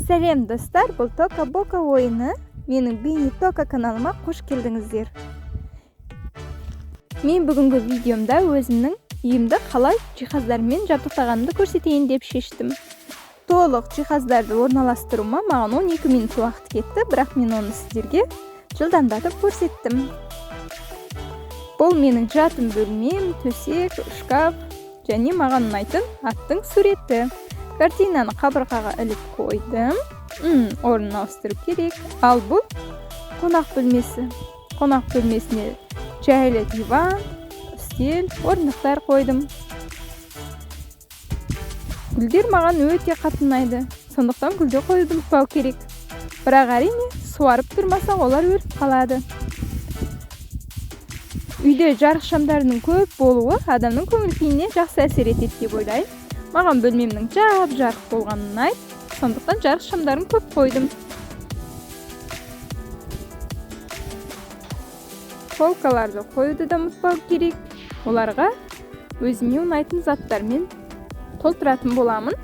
Сәлем, достар! Бұл Тока Бока ойыны. Менің Бейне Тока каналыма қош келдіңіздер. Мен бүгінгі видеомда өзімнің үйімді қалай жиһаздармен жабдықтағанымды көрсетейін деп шештім. Толық жиһаздарды орналастыруыма маған 12 минут уақыт кетті, бірақ мен оны сіздерге жылдамдатып көрсеттім. Бұл менің жатын бөлмем, төсек, шкаф және маған ұнайтын аттың суреті. Картинаны қабырғаға іліп қойдым. Орнын ауыстыру керек. Ал бұл қонақ бөлмесі. Қонақ бөлмесіне жайлы диван, үстел, орындықтар қойдым. Гүлдер маған өте қатты ұнайды. Сондықтан гүлді қоюды ұмытпау керек. Бірақ әрине суарып тұрмасақ, олар өліп қалады. Үйде жарық шамдарының көп болуы адамның көңіл күйіне жақсы әсер етеді деп ойлаймын. Маған бөлмемнің жап-жарық болғаны ұнайды, сондықтан жарық шамдарын көп қойдым. Полкаларды қоюды да ұмытпау керек. Оларға өзіме ұнайтын заттармен толтыратын боламын.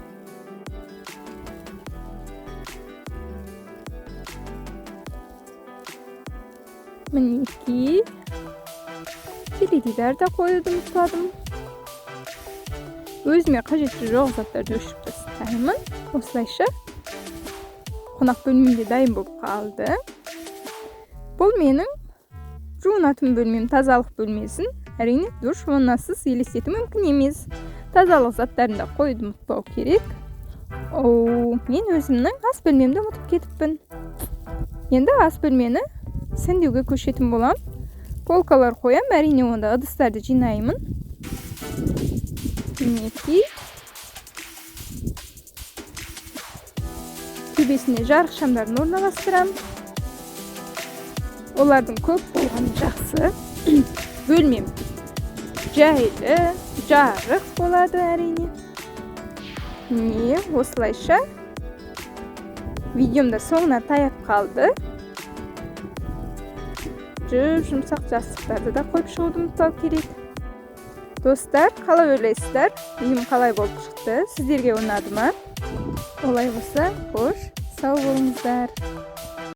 Мінекей, теледидар да қоюды ұмытпадым. Өзіме қажетті жоқ заттарды өшіріп тастаймын. Осылайша қонақ бөлмем де дайын болып қалды. Бұл менің жуынатын бөлмем, тазалық бөлмесін. Әрине, душ ваннасыз елестету мүмкін емес. Тазалық заттарын да қоюды ұмытпау керек. Оу, мен өзімнің ас бөлмемді ұмытып кетіппін. Енді ас бөлмені сәндеуге көшетін болам. Полкалар қоям, әрине онда ыдыстарды жинаймын. Мінекей. Төбесіне жарық шамдарын орналастырам. Олардың көп болғаны жақсы. Бөлмем жайлы, жарық болады әрине. Міне, осылайша видеом да соңына таяп қалды. Жұп-жұмсақ жастықтарды да қойып шығуды ұмытпау керек. Достар, қалай ойлайсыздар? Үйім қалай болып шықты? Сіздерге ұнады ма? Олай болса, қош, сау болыңыздар.